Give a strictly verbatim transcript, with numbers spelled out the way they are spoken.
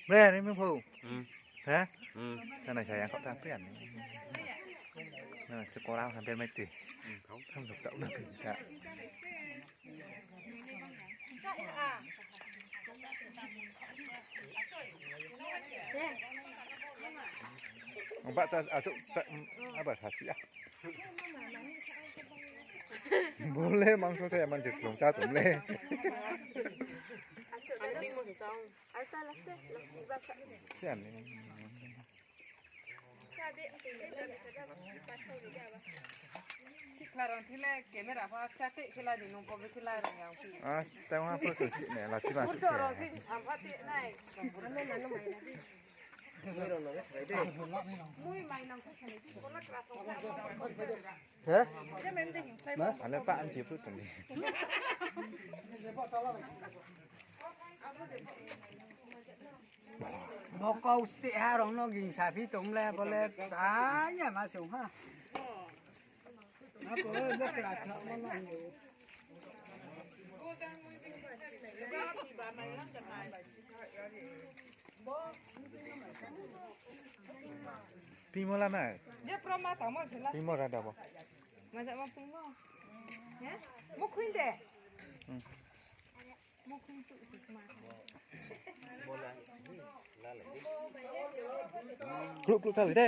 Bre, ni mi phou. Hmm. He? Hmm. Kana sa yang kau ta prian. Na, sekolah sampai mati. Hmm, kau. Tham sok tak udah kerja. Ang ba ta, atuk ta, apa sa si ah. Bole mangso saya manjir selong ta tum le. Sian ni. Sikla rang thile camera pha chate khela di nung pobe khela rang yang phi. Ah, tang ha pho tu ne la chiba. Purto rang phi sampha te nai. Mui mai nang phi sani di kola kra thong. He? Ale pa an chi phu tong ni. Bo kau steh ha rong no ging sa phi tong le, bo le sa ya ma sung ha. Ako bo kra thak mo na ni. Pimo la na. Je pro ma tamo sila. Pimo ra da bo. Ma ja ma pimo. He? Mo khuin de. Hmm. Kluk kluk thali de.